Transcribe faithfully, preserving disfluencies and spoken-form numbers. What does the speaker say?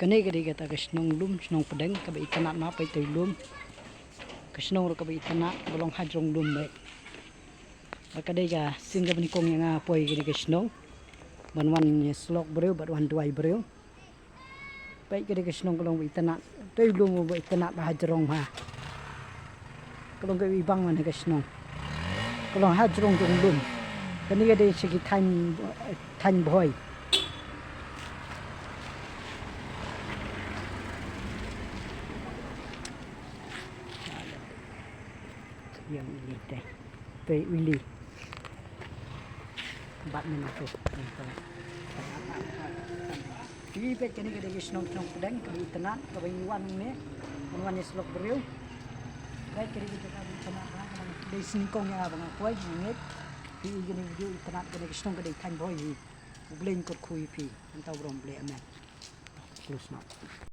Kane ka dei kata ka shnong lum, shnong pdeng, kaba itynnad ma peit, tei lum. Ka shnong ruh kaba itynnad, kaba long hajrong lum beit. Ba ka dei ka sien kaba nyngkong ïa nga poi kane ka shnong. Ban wan ïasyllok briew, ban wan duwai briew. Peit kane ka shnong ka long ba itynnad. Tei lum ba itynnad ba hajrong ha. Ka long kaba ibang wan ha ka shnong. Ka long hajrong jong lum. Kane ka dei sha ki thaiñ, thaiñ Bhoi. Ïa u Ili te. Te u Ili. Bat mynta te. Phi peit kane ka dei ka shnong, shnong pdeng kaba itynnad, kaba ngi wan ne. Wan wan ïasyllok briew. Peit kane ka jaka ba itynnad ba, ka dei sien nyngkong ïa nga ba nga poi, nga ngeit. Phi i kane ka video itynnad, kane ka shnong ka dei thaiñ Bhoi hi. U Blei un kyrkhu ïa phi. Nangta u burom Blei, amen. Close now.